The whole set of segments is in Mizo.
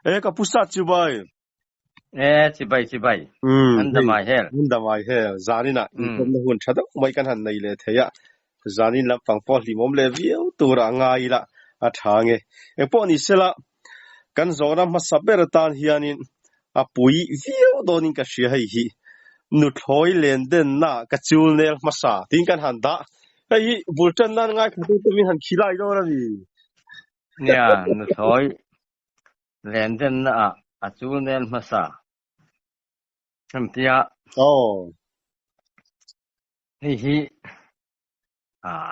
E ka pu sat chibai. E chibai chibai. An damai hel. An damai hel. Zanin ah inkawmna hun tha deuh mai kan han nei leh thei a. Zanin lampang pawh hlimawm leh viau tura ngai ila a tha nge. Engpawh ni sela kan zawhna hmasa ber atan hianin a pui viau dawnin ka hria hei hi. Nuthlawi len denna ka chul nel hmasa tiin kan han dah. Hei hi bul tan nan ngaithla tu min han khilai dawn a ni. Nia, nuthlawi len denna ah a chul nel hmasa. Hemtia. Aw. Hei hi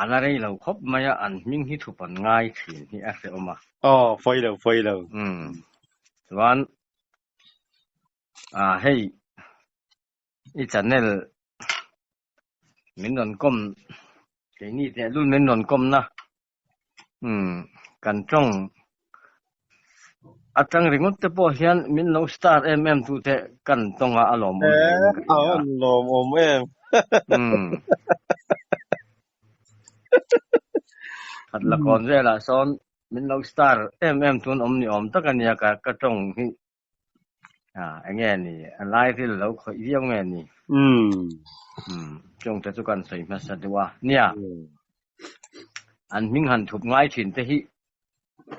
a la rei lo khawp mai a, an hming hi thup an ngai thin hi a hrehawm a. Aw, pawi lo, pawi lo. Umm, chuan hei i channel min rawn kawm, keini tehlul min rawn kawmna Umm kan tawng atang ringawt te pawh hian min lo star em em tu te kan tawng a a lawmawm hle in ka hria. A lawmawm em. Umm khat la kawn velah sawn min lo star em em tu an awm ni awm tak a nia ka ka tawng hi a enge ni a lai ril lo khawih viau nge ni. Umm chung te chu kan sawi hmasa deuh a nia. An hming han thup ngai thin te hi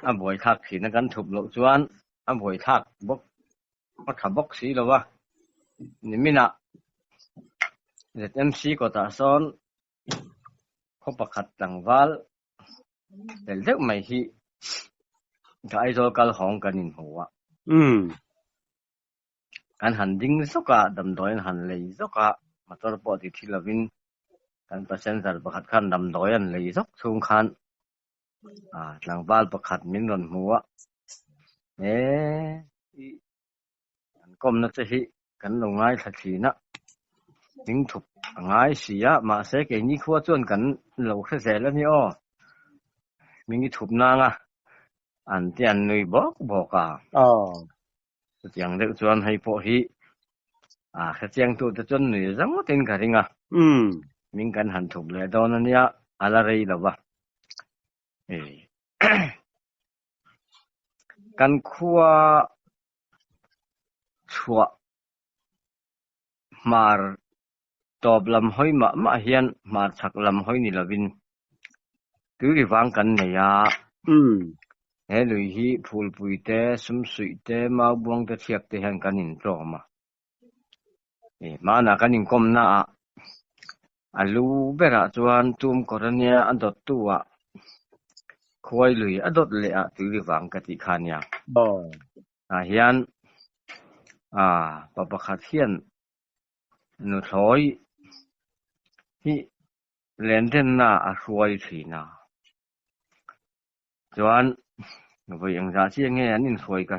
a buaithlak thin a, kan thup loh chuan a buaithlak bawk a tha bawk si lo a. Niminah ZMC kawtah sawn khaw pakhat tlangval tel deuh mai hi ka Aizawl kal hawng kan inhmu a. Kan han ding zawk a, damdawi an han lei zawk a, motor pawh ti thi lovin kan passenger pakhat khan damdawi an lei zawk chhung khan ah tlangval pakhat min rawn hmu a, he i an kawmna che hi kan lo ngaithla thin a, hming thup a ngai si a, mahse keini khua chuan kan lo hre zel a ni aw, hming i thup nang a, an ti an nui bawk bawk a. Chutiang deuh chuan hei pawh hi a hrechiangtu te chuan nui zangawtin ka ring a. Min kan han thup leh dawn a nia, a la rei lo va. Kan khua chhuah hmar tawp lam hawi mah mah hian hmar chhak lam hawi ni lovin tui vang kan nei a. He lui hi phulpui te, sumsuih te, maubuang te thiak te hian kan intlawm a. Hmanah kan inkawmna ah a lu berah chuan tum kawr a nia a dawttu ah khuai lui a dawt leh ah tui vang ka tih kha a nia. Tah hian pa pakhat hian Nuthlawi hi lendenna a hruai thin a, chuan vawi engzah chiah nge an inhruai ka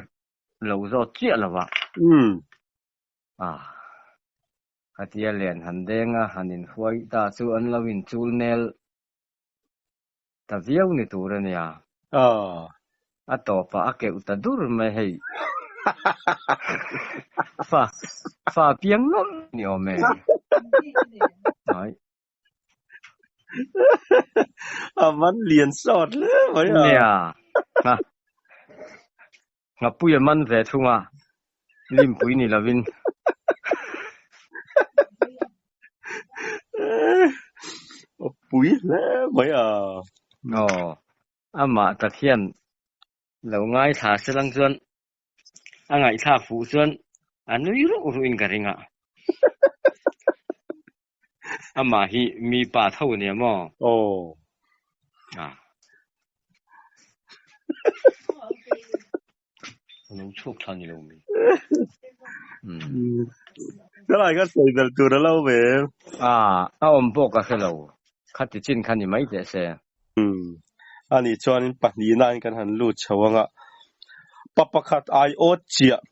lo zawt chiah lo a. Ah, khatia len han deng a, han inhruai ta chu an lo inchul nel ta viau ni tur a nia. A tawpah a keuh ta dur mai hei. Fa, fa piang nawlh ni awm e. Ai. A man lian sawt hle mai a. Nia. Ngha, nghapui a man ve thung a, limpui ni lovin. A pui hle mai a. Aw, amah tak hian lo ngaithla se lang chuan a ngaihthlak fuh chuan a nui ruh ruhin ka ring a. Amah hi mi pa tho a nia maw? Aw. Ah. A lo chhuak tha ni lo mi. Umm. Ka lai ka sawi belh tur a lo ve. Ah, a awm pawh ka hre lo. Khati chin kha ni mai teh se. Umm. Ani chuanin pahnihnain kan han lut chho ang a. Pa pakhat aiawt chiah,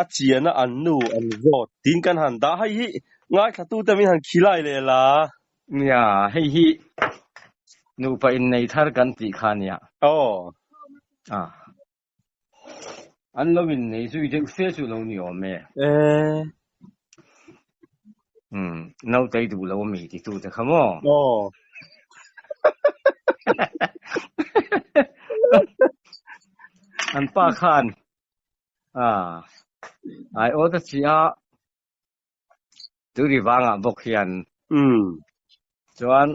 a chiahna an nu an zawt tiin kan han dah. Hei hi ngaithlatute min han khilai leh la. Nia, hei hi nupa innei thar kan tih kha nia. Aw. Ah. An lo innei zui deuh fe chu lo ni awm e. Eh. Umm, nautei duh lo ami ti tu te kha maw? Aw. An pa khan. A ai awt a chi a, turi vangah bawk hian chuan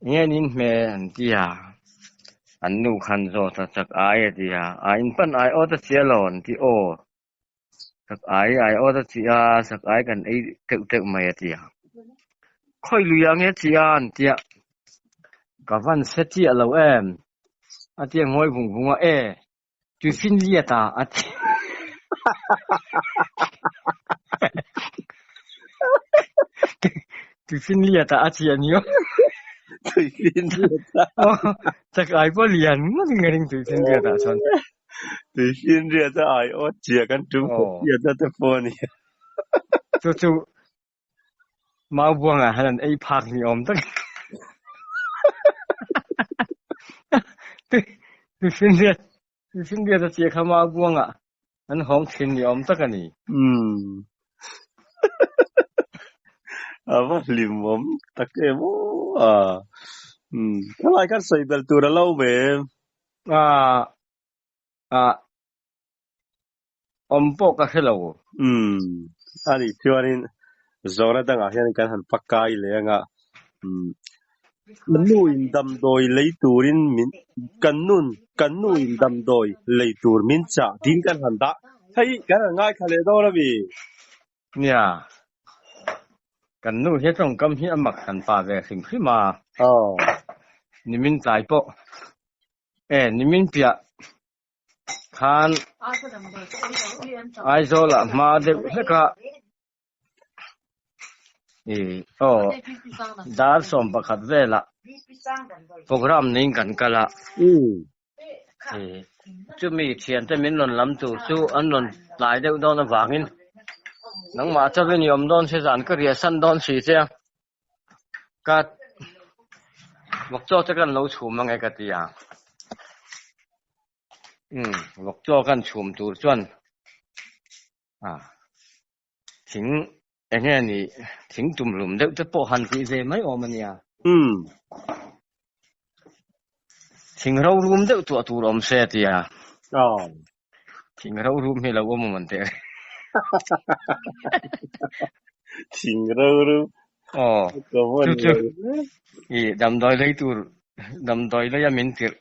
nge nin hme an ti a, an nu khan zawt a chak ai a ti a, a in pan ai awt a chi a lo an ti aw, chak ai ai awt a chi a, chak ai kan ei teuh teuh mai a ti a, khawi lui ah nge chi a an ti a, ka van hre chiah lo em a ti a ngawi vung vung a, e Tuifin liat a a ti. Tuifin liat a a ti a ni aw. Tuifin liat a. Aw, chak ai pawh lian ngawt in ka ring tuifin liat ah chuan. Tuifin liat a ai aw chia kan tum khawp liat a te pawh a ni. Chu chu mau buangah hian an ei phak ni awm tak. Tuifinriat tuifinriat a chiah kha mau buangah an hawng thin ni awm tak a ni. Umm. A va hlimawm tak em aw a. Umm. Thalai khan sawi belh tur a lo awm em? Ah. Ah. Awm pawh ka hre lo. Umm, a nih chuanin zawhna dangah hian kan han pakai leh anga, umm, kan nu in damdawi lei turin min, kan nun, kan nu in damdawi lei tur min chah ding kan han dah. Hei, kan han ngaithla leh dawn a mi? Nia, kan nu hi tawngkam hi a mak han pa ve hrim hrim a. Aw. Nimin tlai pawh, e, nimin piah khan Aizawlah hma deuh hlek a ih aw dar 11 velah program neiin kan kal a ih chumi thiante min rawn lam tur chu an rawn tlai deuh dawn avangin nangmah chauhin i awm dawn se zan ka riah san dawn si che a ka vawk chaw te kan lo chhum ange ka ti a umm vawk chaw kan chhum tur chuan ah thing eng nge ni thing tum hlum deuh te pawh han tih ve mai awm a nia umm thing ro rum deuh tuah tur awm se a ti a aw thing ro rum hi lo awm awm an teh Thing ro rum Aw, chu chu i damdawi lei tur damdawi leia min tirh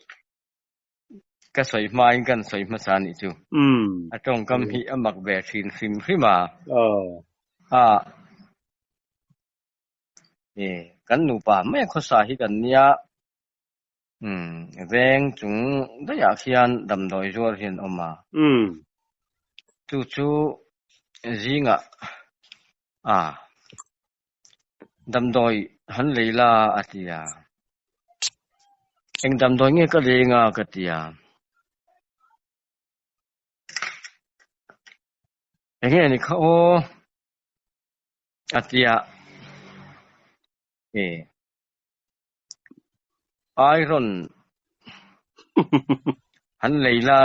ka sawi hmain kan sawi hmasa a nih chu. A tawngkam hi a mak ve thin hrim hrim a. A e kan nupa mai khawsa hi kan nia umm veng chung daihah khian damdawi zuar hi an awm a. Chu chu zingah a damdawi han lei la a ti a, eng damdawi nge ka leng a ka ti a, eng nge ni kha aw a ti a, e iron han lei la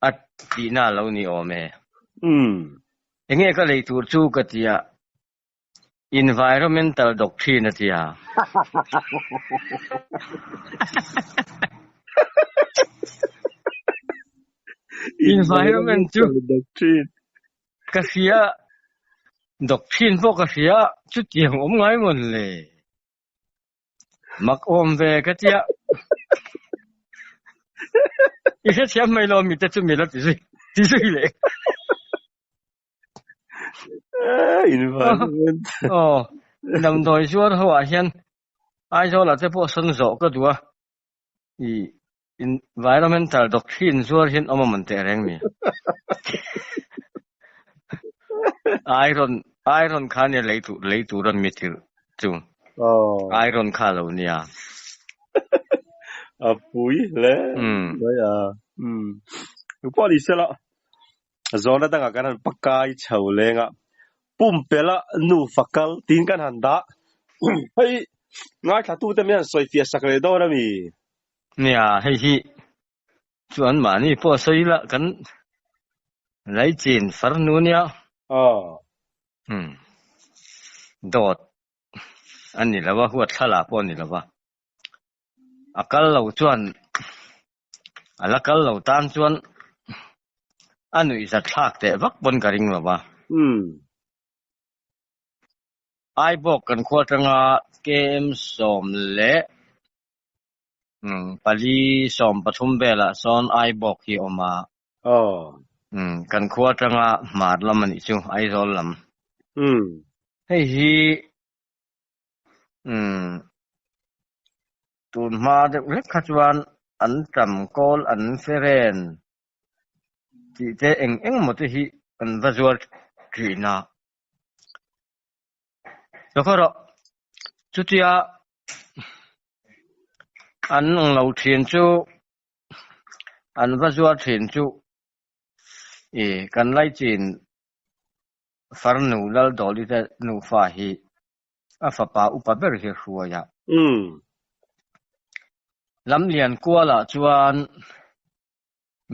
a tihna a lo ni awm e. Eng nge ka lei tur chu ka ti a, environmental doctrine a ti a. Environment chu ka hria, doctrine pawh ka hria, chutiang awm ngai mawn le. Mak awm ve ka tia. I hrethiam mai lo mi te chu mi la ti zui ti zui leh. Environment. Aw, damdawi zuar ho ah hian Aizawl ah te pawh sawn zawh ka duh a. I environmental doctrine zuar hian awm a man teh reng ni. Iron iron kha nia lei tur lei tur a mi thil chu. Iron kha lo nia. A pui hle mai a. Pawh ni sela zawhna dangah kan han pakai chho leng a, pumpelh a nufa kal tiin kan han dah. Hei ngaithlatute min han sawifiah sak leh dawn a mi? Nia, hei hi chu anmahni pawh sawi ila kan laichin farnu nia. Aw. Umm. Dawt a ni lo a, huat thla lah pawh a ni lo va. A kal lo chuan a la kal lo tan chuan. A nuihzat thlak teh vak pawn ka ring lo va. Aibawk kan khua atanga KM 14, 13 velah sawn Aibawk hi a awm a. Kan khua atanga hmar lam a nih chu, Aizawl lam. Hei hi tun hma deuh hlek kha chuan an tam kawl an feren tih te eng eng maw te hi an va zuar thin a. Chawkhaw rawh, chutia an ang lo thin chu an va zuar thin chu i kan laichin farnu Laldawli te nufa hi a fapa upa ber hi a hruai a. Lamlian kualah chuan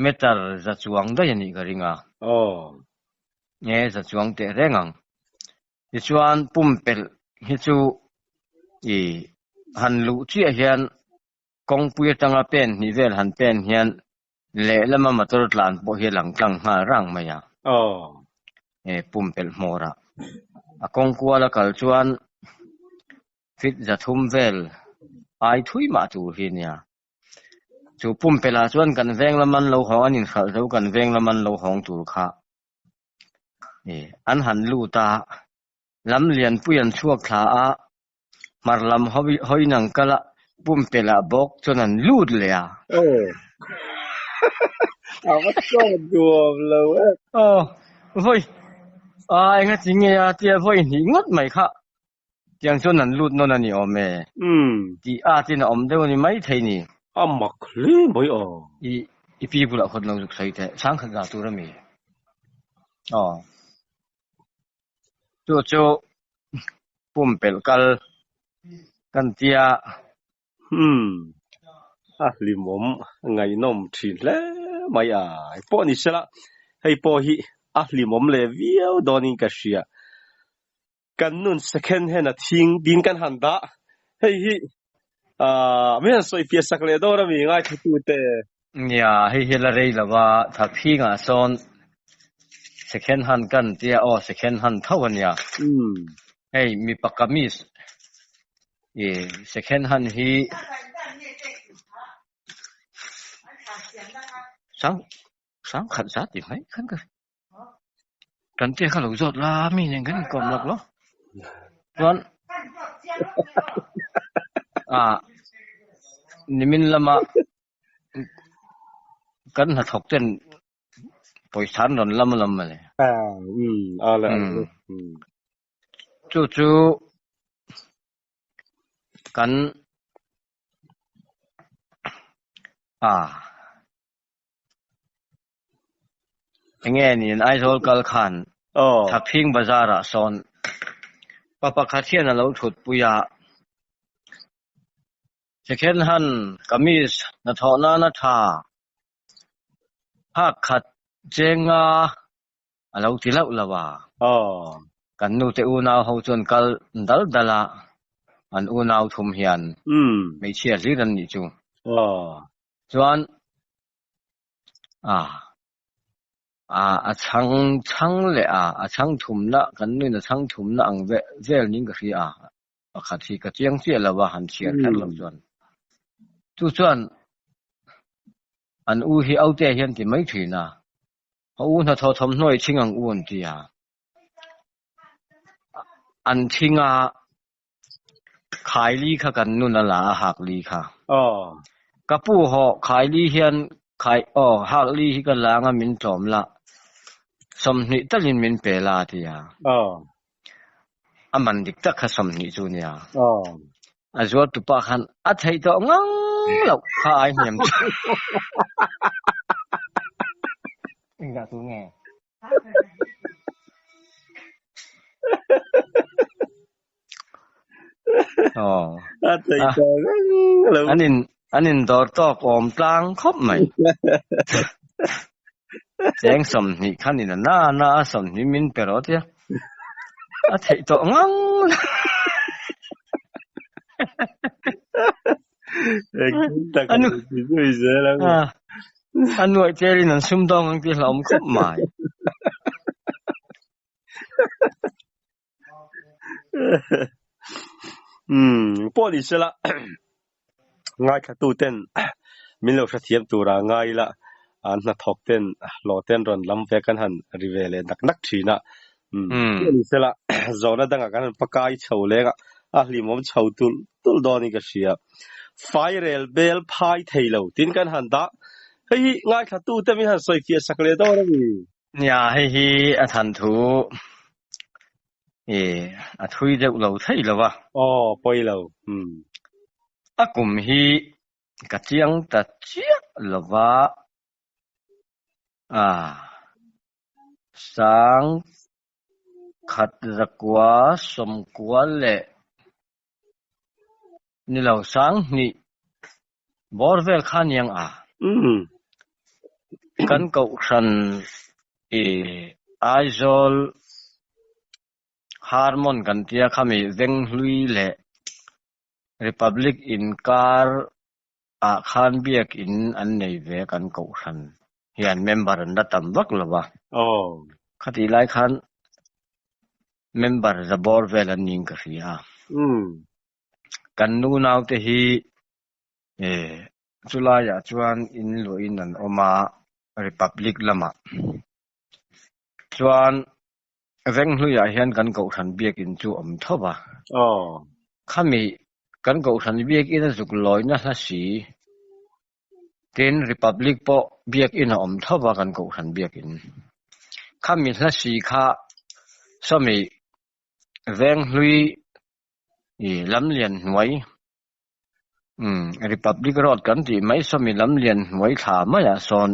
Meter za chuang daih a nih ka ring a. Nge za chuang teh reng ang. Tichuan pumpelh hi chu i han luh chiah hian kawngpui atanga pen hnih vel han pen hian lehlama motor tlan pawh hi a lang tlang nghal rang mai a. Nge pumpelh hmawrah a kawng kual a kal chuan feet 300 vel ai thui mah tur hi a nia. Chu pumpelh ah chuan kan veng lam an lo hawng an inhralh zo kan veng lam an lo hawng tur kha an han lut a, lam lianpui an chhuak thla a, hmar lam hawiin an kal a, pumpelh ah bawk chuan an lut leh a. Aw a va chawt nuam lo e. Aw vawi a enga chi nge a tia vawi hnih ngawt mai kha. Tiang chuan an lut nawn a ni awm e. Tih at in a awm deuh a ni mai thei ni. A mak hle mai aw. I i pi bulah khawn lo zuk sawi teh. Chhangkhat za tur a mi. Aw. Chu chu pumpelh kal kan tia. Umm. A hlimawm ngaihnawm thin hle mai a. Pawh ni sela hei pawh hi a hlimawm leh viau dawnin ka hria. Kan nun second hand a thing ding kan han dah. Hei hi aah min han sawi fiah sak leh dawn a mi ngaithlatute. Nia, hei hi la rei lo va, Thaphingah sawn second hand kan tia aw second hand tho a nia. Hei mipa kamis i second hand hi sang sang khat zat ti mai khan ka Kan te kha lo zawt la mi nen kan inkawm lawk lo. Chuan ah nimin lama kan hnathawk ten pawisa an rawn lam lam mawle. Chu chu kan ah. Enge niin Aizawl kal khan Thaphing Bazar ah sawn pa pakhat hian a lo thut pui a, second hand kamis hnathawh nana tha phak khat chenga a lo ti loh lo a, kan nu te unau ho chuan kal dal dal a, an unau thum hian hmeichhia hlir an nih chu. Chuan A a a chhang chhang leh a, a chhang thumna kan nuin a chhang thumna ang ve vel niin ka hria a, pakhat hi ka chiang chiah lo a, han chhiar kher lo chuan. Chu chuan an u hi aute hian ti mai thin a, a u hnathawh thawmhnaw i chhing ang u an ti a, an chhing a, Khaili kha kan nun a la a Hakli kha. Ka pu haw Khaili hian khai aw Hakli hi ka la anga min tlawm la 20 talin min pe la a ti a. A man dik tak kha 20 chu nia. A zuar tupa khan a theih tawh ngang loh kha ai hniam chu. Engzah tur nge? An in an in dawr tawk awm tlang khawp mai. Cheng 20 khan in a na na a 20 min pe rawh tia. A theih tawh ngang. A nuaih telin an sumdawng ang tih hlauhawm khawp mai. Umm pawh ni sela ngaithla ten min lo hrethiam tura ngai ila an hnathawk ten hlawh ten rawn lam ve kan han ri ve leh nak nak thin a. Umm pawh ni sela zawhna dangah kan han pakai chho leng a, a hlimawm chho tulh tulh dawnin ka hria. Fairel bel phai thei lo tin kan han dah. Hei hi ngaithla tute min han sawi fiah sak leh dawn a ni. Nia, hei hi a than thu i a thui deuh lo thei lo a. Aw, pawi lo. Umm. A kum hi ka chiang ta chiah lo va, a sang khat zakua sawmkua leh ni lo sang hnih bawr vel kha aniang a. Kan kohhran i Aizawl Harmon kan tia khami Venghlui leh Republic inkar ah khan biakin an nei ve kan kohhran hian member an la tam vak lo a. Khatih lai khan member za bawr vel an niin ka hria a. Kan nu naute hi chulaiah chuan in luahin an awm a Republic lamah. Chuan Venghluiah hian kan kohhran biakin chu awm tho va. Khami kan kohhran biakin a zuk lawina hla si. Tin, Republic pawh biakin a awm tho va kan kohhran biakin. Khami hla si kha sawmi Venghlui i Lamlian hnuai, umm Republic Road kan tih mai sawmi Lamlian hnuai thla maiah sawn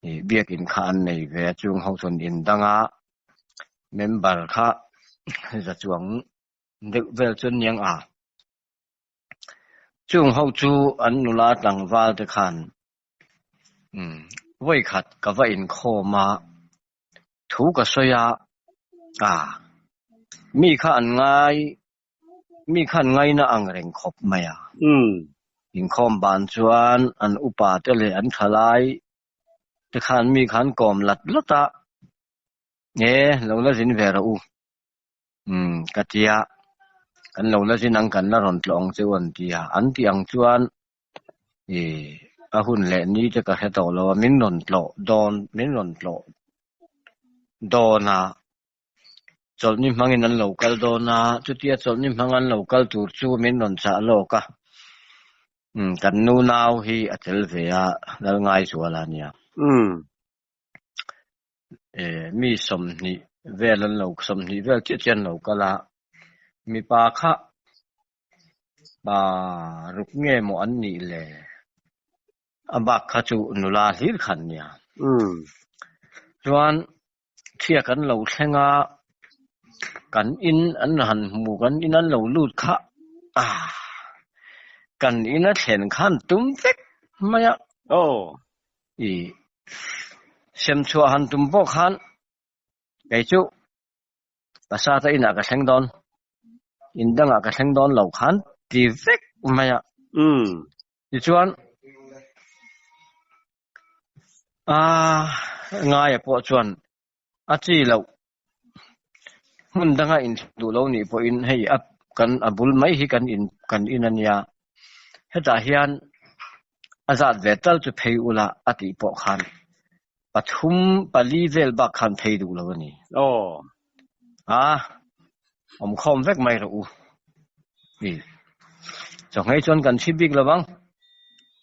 Ih biakin kha an nei ve a, chung ho chuan in danga member kha za chuang deuh vel chu an niang a. Chung ho chu an nula tlangval te khan umm vawi khat ka va inkhawm a, thu ka sawi a, ah mi kha an ngai Mi khan ngaina ang reng khawp mai a. Inkhawm ban chuan an upa te leh an thalai te khan mi khan kawm lat lat a, E, lo la zin ve rawh u. Umm, ka tia, kan lo la zin ang, kan la rawn tlawh ang che u an ti a. An tih ang chuan i a hun leh ni te ka hre tawh lo a, min rawn tlawh dawn, min rawn tlawh dawn a. Chawlhni hmangin an lo kal dawn a, chutia chawlhni hmang an lo kal tur chu min rawn chah lawk a, umm kan nu nau hi a tel ve a, Lalngaizuala a nia. Eh mi 20 vel an lo 20 vel chiah chiah an lo kal a, mipa kha pa ruk nge maw an nih le? A bak kha chu nula hlir kha an nia. Chuan Thia kan lo thleng a, kan in an han hmu, kan in an lo lut kha ah kan in a thlen khan tum vek mai a. Aw. I sem chhuah han tum pawh khan kei chu Pasata inah ka thleng dawn, in dangah ka thleng dawn lo khan ti vek mai a. Tichuan Ah, ngaia pawh chuan a chi loh. Hmun danga in duh lo nih pawhin hei a kan a bul mai hi kan in kan in a nia. Hetah hian a zat ve tal chu phei ula a tih pawh khan pathum pali vel bak khan phei duh lo a ni. Aw. Ah, awmkhawm vek mai rawh u. I chawhmeh chuan kan chhi bik lo vang.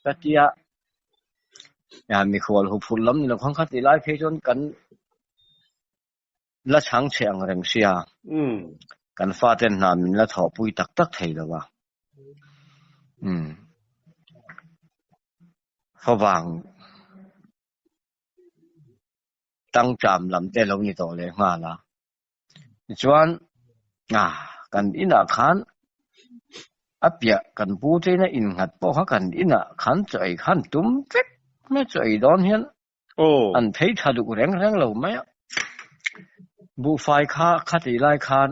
Ka tia Ya mikhual hu phurh lam ni lo khan kha tih lai phei chuan kan la chhang chhe ang reng sia. Kan faten hna min la thawhpui tak tak thei lo a. Umm. Favang tangṭam lam te lo ni tawh leh nghal a. Tichuan ah kan inah khan a piah kan pu cheina innghat pawh kha kan inah khan chaw ei khan tum vek mai chaw ei dawn hian an phei tha duh reng reng lo mai a. Buhfai kha khatih lai khan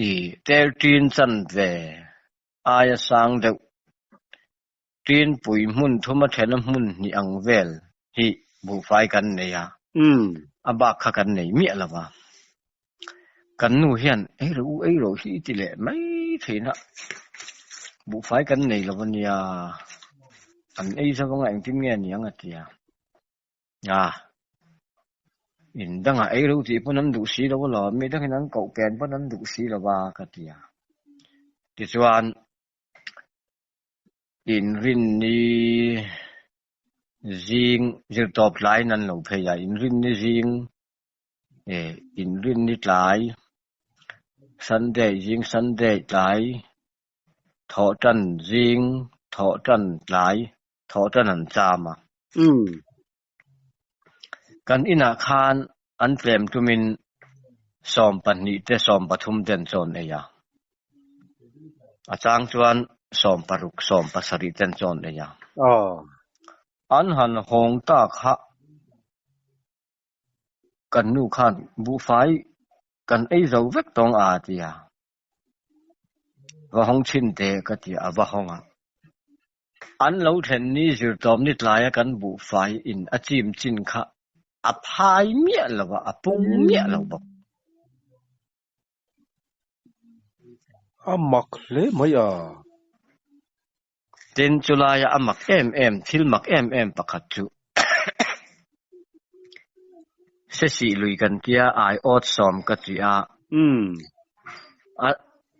ih tel ṭin chan ve aia sang deuh. Tinpui hmun thuma thena hmun hnih ang vel hi buhfai kan nei a, a bak kha kan nei miah lo va. Kan nu hian ei rawh u, ei rawh hi i ti leh mai thin a, buhfai kan nei lo a nia, an ei zo anga engtin nge niang a ti a. A, in dangah ei ro tih pawn an duh si lo alawm, mi dangin an koh pen pawn an duh si lo va ka ti a. Tichuan. Inrinni zing zirtawp tlaiin an lo phei a, inrinni zing eh inrinni tlai Sunday zing Sunday tlai thawhtan zing thawhtan tlai thawhtan an cham a. Kan inah khan an tlem tumin 12 te 13 te an chawn ei a. A chang chuan 16 17 te an chawn ei a. An han hawng ta kha kan nu khan buhfai kan ei zo vek tawng a ti a. Va hawng chhin teh ka ti a, va hawng a. An lo thlen ni zirtawp ni tlaia kan buhfai in a chim chin kha a phai miah lo a, a pung miah lo bawk. A mak hle mai a. Tin, chulaia a mak em em, thil mak em em pakhat chu Sesih lui kan tia aiawt sawm ka ti a, a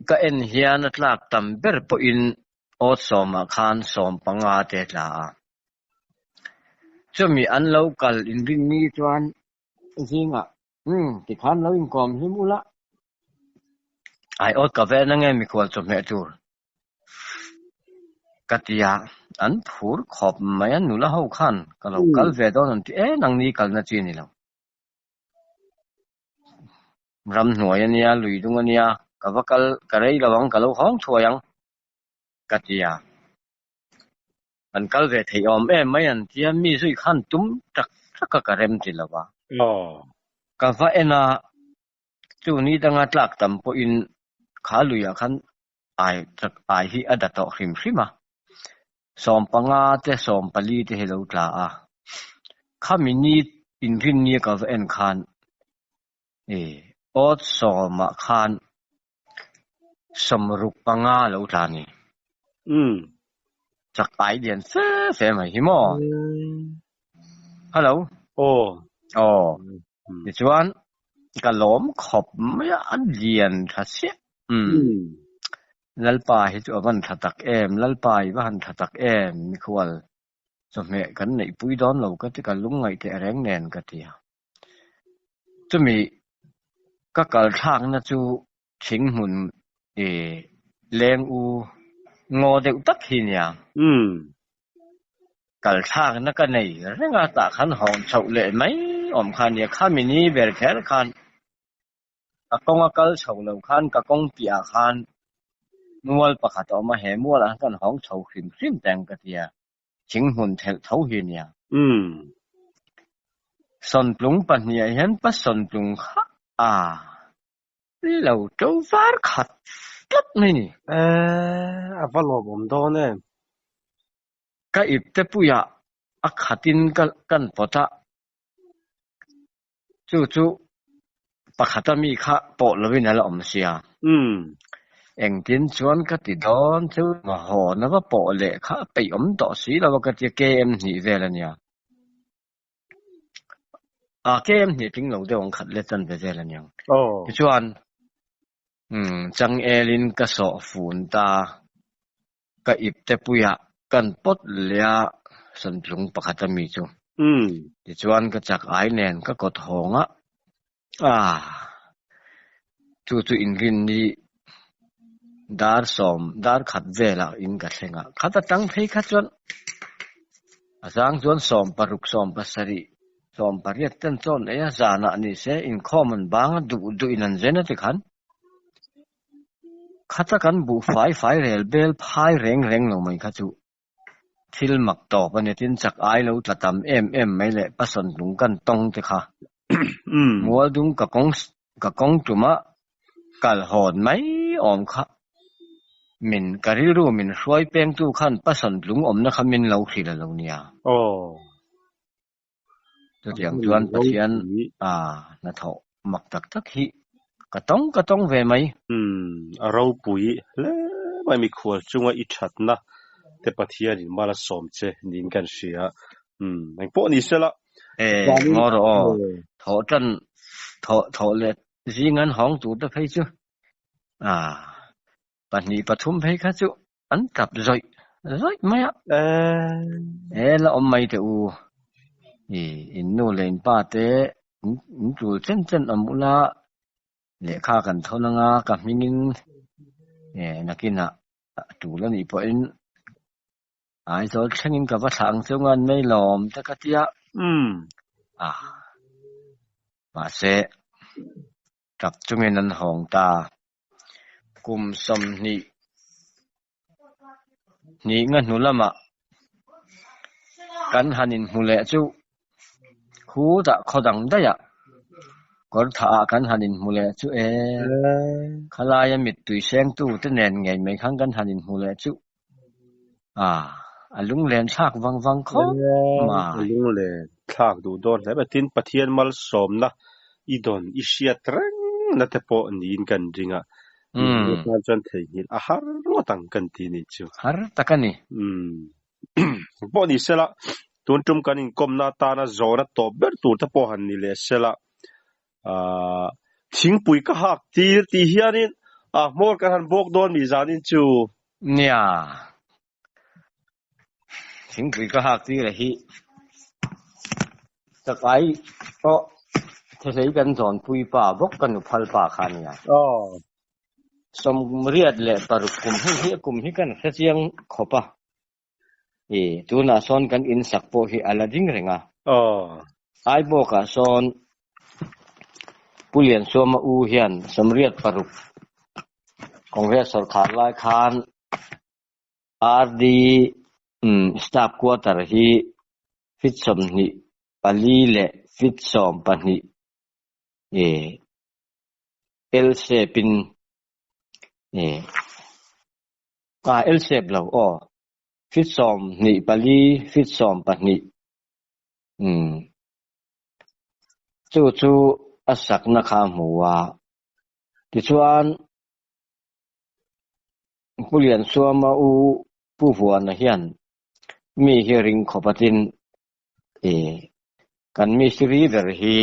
ka en hian a tlak tam ber pawhin awt sawmah khan 15 te a tla a. Chumi an lo kal inrinni chuan zingah umm tikhan lo inkawm hlim ula, aiawt ka ven ange mikhual chawhmeh tur. Ka ti a, an phur khawp mai a, nula ho khan ka lo kal ve dawn an ti e, nangni kalna chi a ni lo. Ramhnuai a nia, lui dung a nia, ka va kal, ka rei lo ang, ka lo hawng thuai ang ka ti a. Kan kal ve theih awm em mai an ti a, mi zui khan tum tak tak a ka rem ti lo a. Ka va en a, chu ni danga tlak tam pawhin kha luiah khan ai chak ai hi a da tawh hrim hrim a, 15 te 14 te hi lo tla a, khami ni inrinni ka va en khan e awt sawmah khan 65 a lo tla a ni. Chak ai lian fe fe mai hi maw? Hello. Aw. Aw. Tichuan ka lawm khawp mai a, a lian tha chiah. Umm. Lalpa hi chu a van tha tak em, Lalpa i va han tha tak em, mikhual chawhmeh kan neihpui dawn lo ka ti, ka lungngaih teh reng nen ka ti a. Chumi ka kal thlakna chu thing hmun i leng u ngaw deuh tak hi nia. Kal thlakna ka nei reng a, tah khan hawn chhoh leh mai awm kha nia, khami ni ber kher khan Ka kawng a kal chho lo khan ka kawng piahah khan mual pakhat a awm a, he mualah khan kan hawng chho hrim hrim teh ang ka ti a, thing hmun thelh tho hi a nia. Sawntlung pahniha hian pa sawntlung kha a lo to var khat tlat mai ni. A va lawmawm dawn em? Ka ipte puiah a khatin ka kan pawt a, Chu chu pakhata mi kha pawh lovin a la awm sia. Engtin chuan ka ti dawn chu hawn a va pawh leh kha a peih awm tawh si lo a ka tia KM hnih vel a nia. A KM hnih tling lo deuh ang khat let chan ve vel a niang. Tichuan changel in ka sawh fun ta. Ka ip te puiah kan pawt leh a sawntlung pakhat a mi chu. Tichuan ka chak ai nen ka kawt hawng a, aah chu chu inrinni dar sawm dar khat velah in ka thleng a, khat atang phei kha chuan a chang chuan 16 17 18 ten chawn ei a, zanah ni se inkhawm an bang a duh duh in an zen a tikhan. Khata kan buh fai fai rel bel phai reng reng lo mai kha chu thil mak tawp a ni. Tin, chak ai lo tla tam em em mai leh pasawn lung kan tawng te kha mual dung ka kawng ka kawng tuma kal hawn mai awm kha. Min, ka rilru min hruai pengtu khan Passion tlung awmna kha min lo hrilh a lo nia. Aw. Chutiang chuan Pathian a hnathawh mak tak tak hi ka tawng ka tawng ve mai. Umm, a ropui hle mai mikhual chunga i thatna te Pathianin mal a sawm che niin kan hria. Umm, engpawh ni sela. E, ngaw rawh aw, thawh tan, thawh thawh leh zing an hawng tur te phei chu ah pahnih pathum phei kha chu an tap zawih zawih mai a. E la awm mai teh u, i in nu leh in pa te in tul chen chen awm ula lehkha kan thawn anga ka hmingin e nakinah tul a nih pawhin Aizawl thlengin ka va thlah ang chu ngan mai lawm te ka tia. A mahse tap chungin an hawng ta. Kum 20 hnih nga hnu lamah kan han inhmu leh chu khutah khaw dang daih ah kawr thah ah kan han inhmu leh chu e khalaia mittui sengtu te nen ngei mai khan kan han inhmu leh chu. A, a lunglen thlak vang vang khawp mai. A lunglen thlak duh dawn hle mai. Tin, Pathian malsawmna i dawn i hriat reng na te pawh niin kan ring a. Mihring tan chuan theihnghilh a har ngawt ang kan ti nih chu. Har tak a ni. Pawh ni sela, tun tum kan inkawmna atana zawhna tawp ber tur te pawh han ni leh sela. Thingpui ka hak tir tih hianin a hmawr kan han bawk dawn mi zanin chu. Nia, thingpui ka hak tir a hi chakai pawh thehlei kan zawnpui pa bawk ka nu phal pa kha nia. 86 kum hei hi a kum hi kan hre chiang khawp a. I tunah sawn kan in sak pawh hi a la ding reng a. Aibawkah sawn Pu Liansuama u hian 86 Congress sawrkhar lai khan RD Staff Quarter hi feet 24 leh feet 12 L shape in A L shape lo aw. Feet 24 feet 12 umm chu chu a sakna kha a hmu a. Tichuan Pu Liansuama u Pu Vuana hian mi hi ring khawp atin ih kan mistiri ber hi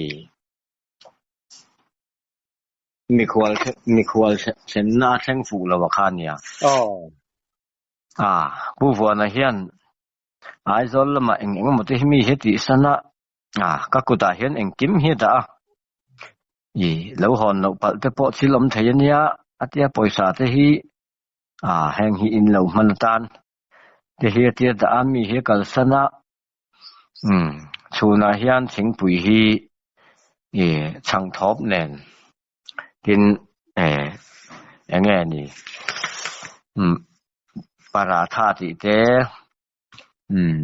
ih Mikhual mikhual thlenna a thleng fuh lo a kha nia. A, Pu Vuana hian Aizawl lamah eng eng emaw te hi mi hi tih san a, a, ka kutah hian engkim hi a dah a, i lo hawn loh palh te pawh thil awm thei a nia, a tia pawisa te hi, a, heng hi in lo hman atan te hi a tia dah a, mi hi a kalsan a, Umm chhunah hian thingpui hi ih chhang thawp nen tin eh eng nge ni umm paratha tih te umm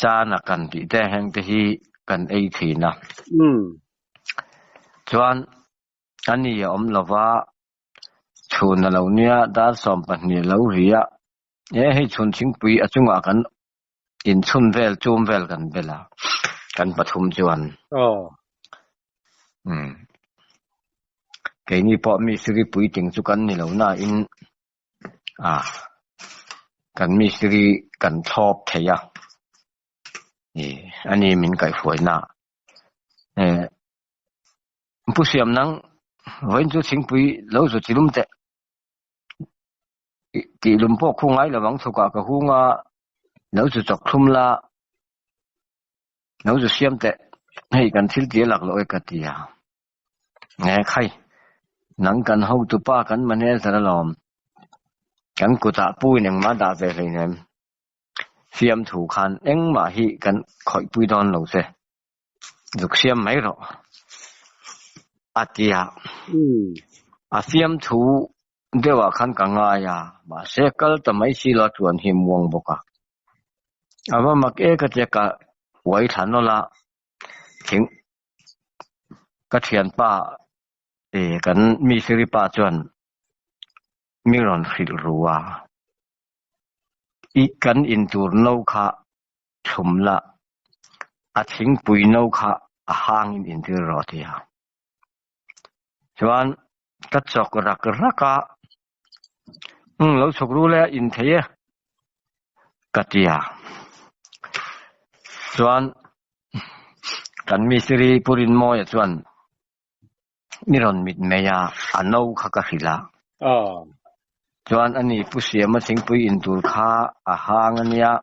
chana kan tih te heng te hi kan ei thin a chuan a ni a awm lova chhun a lo nia dar 12 a lo ri a. He hei chhun thingpui a chungah kan inchhun vel chum vel kan bel a, kan pathum chuan. Umm. Keini pawh mistiri puitling chu kan ni lo nain ah kan mistiri kan thlawp thei a, ih ani min kaihhruaina eh Pu Siam nang vawiin chu thingpui lo zu chilum teh. Tih lum pawh khu ngai lo ang chhukah ka hung a, lo zu chawk thlum la, lo zu siam teh, hei kan thil ti a lak loh e ka ti a. Nge khai, nang kan hotupa kan manager alawm, kan kutah pu in engmah dah ve hleinem, fiamthu khan engmah hi kan khawihpui dawn lo che, zuk siam mai rawh a ti a. A fiamthu deuhah khan ka ngai a, mahse kal ta mai si lo a tuan hi muang bawk a. A va mak e ka tia ka uai thla nawlh a, thing ka thianpa kan mistiri pa chuan. Mi rawn hrilh ru a, I kan intur no kha thlum la, a thingpui no kha a hangin intir rawh ti a. Chuan ka chawk rak rak a, Umm lo chhuk ru le a in thei e ka ti a. Chuan kan mistiri Pu Rinmawia chuan Mi rawn mit mai a, a no kha ka hrilh a. Chuan ani Pu Siama thingpui in tur kha a hang a nia.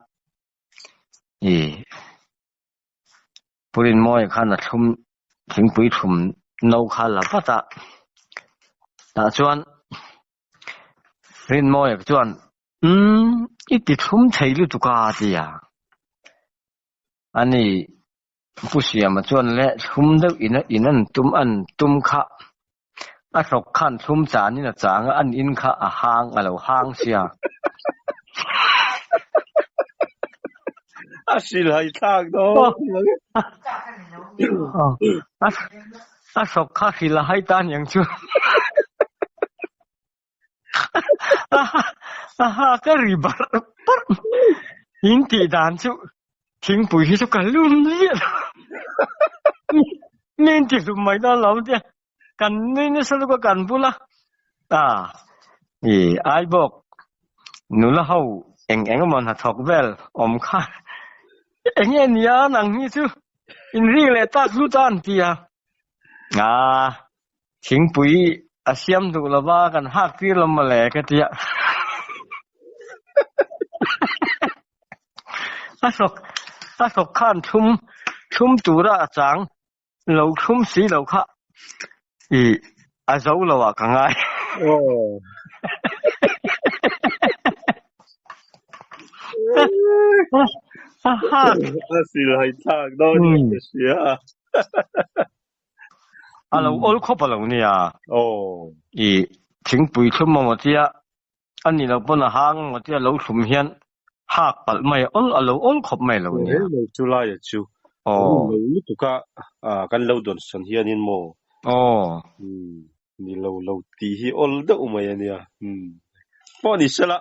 I Pu Rinmawia khan a thlum thingpui thlum no kha la vat a. Tah chuan Rinmawia chuan, Umm, i ti thlum thei lutuk a, a ti a. Ani Pu Siama chuan le thlum deuh in in an tum an tum kha a hlawk khan thlum chan in a chang a an in kha a hang a lo hang sia. A hrilhai thlak dawn. A hlawk kha hrilh a hai ta aniang chu. Aha ka ri barh barh in tih dan chu thingpui hi chu ka lum vial mi in ti hlum mai dawn lo tia kan nui nasa luka kan bula a i ai bawk nula ho eng eng emaw hnathawk vel awm kha eng nge nia nang hi chu in rik leh tak hlut a an ti a a Thingpui a siam duh lova kan hak tir lo mawle ka ti a. A hlawk a hlawk khan thlum thlum tura a chang lo thlum si lo kha i a zo lo ah ka ngai. Aw. A hak. A silhai thlak dawn in ka hria. A lo awl khawp a lo nia. I thingpui thlum emaw tia a ni lo pawn a hang emaw tia lo thlum hian hak palh mai a awl a lo awl khawp mai lo nia. Lo chu lai a chu. Lo lutuk a kan lo dawn sawn hianin maw. Ni lo lo tih hi awl deuh mai a nia. Pawh ni sela.